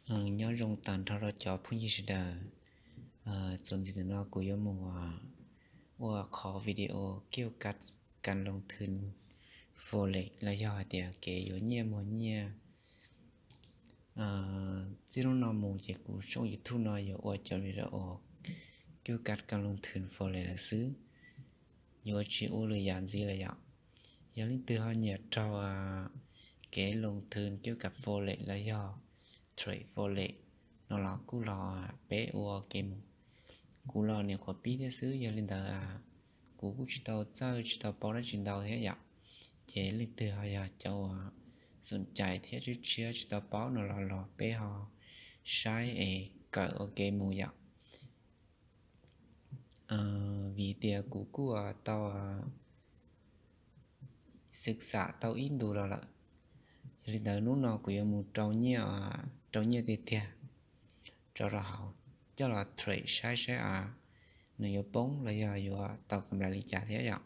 Nyob zoo tag nrho rau cov phooj ywg sawv daws. Txuas ntxiv ntawm no kuv yuav mus ua qhov video kiuj kas kas loo thwm forex los yog hais tias kev yuav nyiaj muag nyiaj. Txij hnub no mus ces kuv tshooj YouTube no yuav ua cov video kiuj kas kas loo thwm forex lawm xwb, yuav tsis ua lwm yam ntxiv lawm yom. Yog leej twg ho nyiam raug kev loo thwm kiuj kas forex los yog trade forex no los kuj los peb ua ke mus. Kuv los nyuam qhuav pib thiab xwb, yog li ntawd kuv kuj tsis tau txawj tsis tau paub dab tsi ntau thiab yom. Ces leej twg ho yog cov uas xoom cai thiab tshiab tshiab tsis tau paub no los los peb ho saib es kawm ua ke mus yom. Vim tias kuv kuj tau xwm xam tau ib ntus los lawm, yog li ntawd hnub no kuv yuav mus rau nyiaj, rau nyiaj tiag tiag tso rau hauv, coj los trade saib saib nws yuav poob los yog yuav tau kam nplais li cas thiab yom.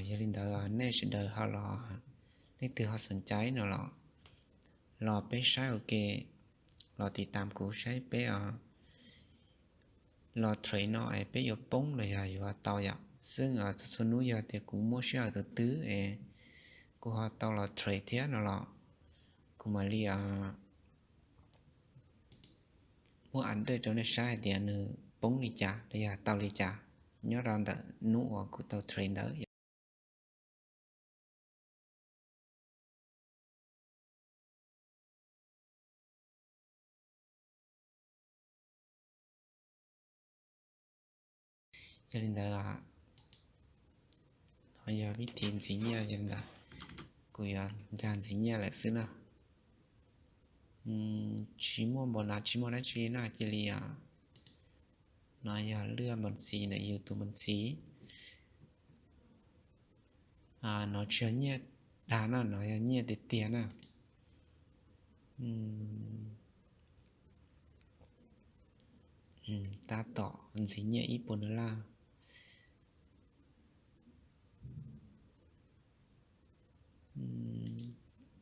Yog li ntawd nej sawv daws ho los, leej twg ho xoom cai no los, los peb saib ua ke, los tiv tam kuv saib peb los trade no es peb yuav poob los yog yuav tau yom. Xwb txhua txhua hnub yog tias kuv muab sij hawm tus twg es kuv ho tau los trade thiab no los kuv mam li muab update rau nej saib hais tias nws poob li cas los yog tau li cas nyob rau ntawm hnub uas kuv tau trade ntawd. Yog li ntawd, no yog vib thim ntxiv nyiaj, yog li ntawd kuv yuav nkag ntxiv nyiaj lawm xwb na. Tsis muaj npaum no, tsis muaj dab tsi na, cia li, no yog lwaj npaum ntxiv ntawm yus tus npaum ntxiv. No tsis yog nyiaj dag na, no yog nyiaj tiag tiag na. Tab tom ntxiv nyiaj ib puas dollar.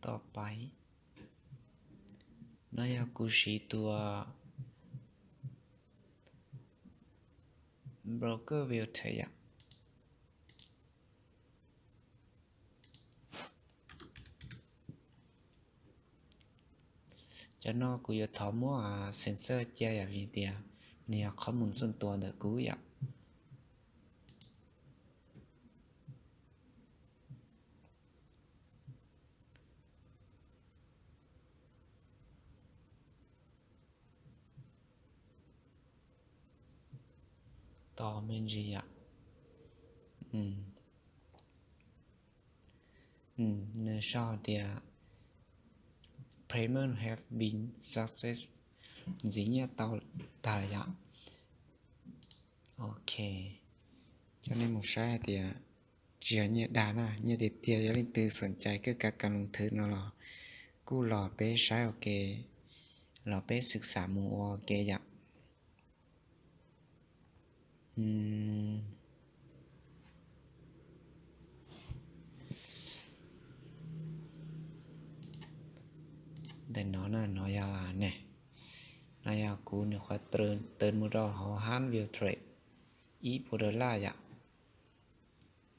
Tom pais, no yog kuv siv tus broker View Trade yom. Cov no kuv yuav thov muab sensor cia yom, vim tias nws yog qhov mus txuj tuas ntawm kuv yom. Tos me ntsis yom. Nws sau tias payment have been success, ntxiv nyiaj tau tag yom. Ok, coj nej mus saib hais tias tsis yog nyiaj dag na, nyiaj tiag tiag. Yog leej twg xoom cai kawj kav kas loos thwv no los kuj los peb saib ua ke, los peb xwm xam mus ua ke yom. Ntawm no na, no yog ne, no yog kuv nws qhuav tawm mus rau hauv hab View Trade ib puas dollar yom.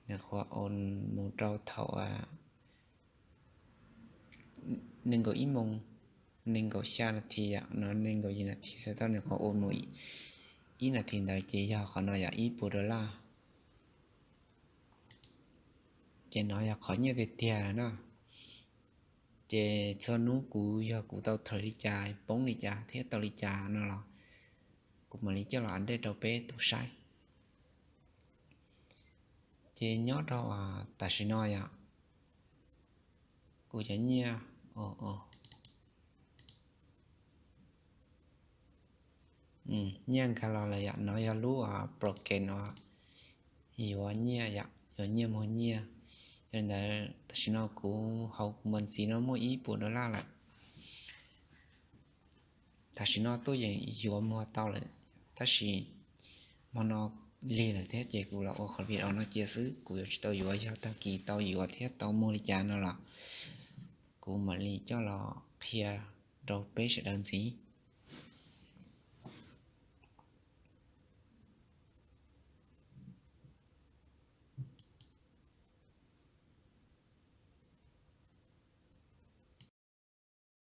Nws qhuav ua mus rau thaum nees nkaum ib moos nees nkaum xya nas this yom, no nees nkaum yim nas this xwb, tau nws qhuav ua mus ib nas this ntawd ces yog qhov no yom, ib puas dollar. Ces no yog qhov nyiaj tiag tiag lawm na. Ces txhua hnub kuv yog kuv tau trade li cas, poob li cas thiab tau li cas no los kuv mam li coj los update rau peb tau saib. Ces nyob rau tam sim no yom, kuv cov nyiaj, nyiaj nkag los lawm yom, no yog lub program uas yuav nyiaj yom, yuav nyiaj muag nyiaj. Yog li ntawd tam sim no kuv hauv kuv npam ntxiv no muaj ib puas dollar lawm. Tam sim no tuaj yeej yuav muag tau lawm, tab sis hmo no lig lawm thiab ces kuv los ua qhov video no cia xwb, kuv yuav tsis tau yuav, yog tag kis tau yuav thiab tau muag li cas no los kuv mam li coj los qhia rau peb sawv daws ntxiv.